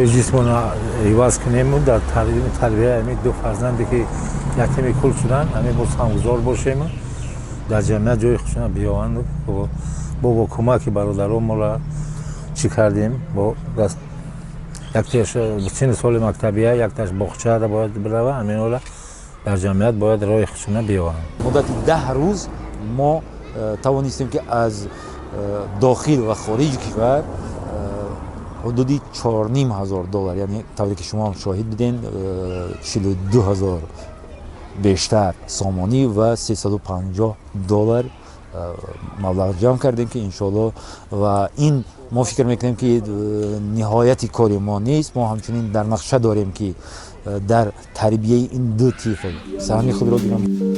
Ҷои ҷисмона иваз кунему дар тарбияи ҳамин ду фарзанде, ки ятими кул шуданд, ҳамин бо саҳмгузор бошем, дар ҷамъият ҷои худшона биёванд. Бо кӯмаки бародарон моро чӣ кардем, бо даст якташ синни соли мактабия, якташ боғчада бояд бирава. Ҳаминҳоро дар ҷамъият бояд роҳи худшона биёванд. Муддати 10 рӯз мо тавонистем, ки аз дохил ва хориҷи кишвар ҳудуди 4,5 ҳазор доллар, яъне тавре ки шумо ҳам шоҳид будем, 42 ҳазор бештар сомонӣ ва 350 доллар маблағ ҷамъ кардем, ки иншоалло ва ин мо фикр мекунем, ки ниҳояти кори мо нест. Мо ҳамчунин дар нақша дорем, ки дар тарбияи ин ду тифл саҳми худро гирем.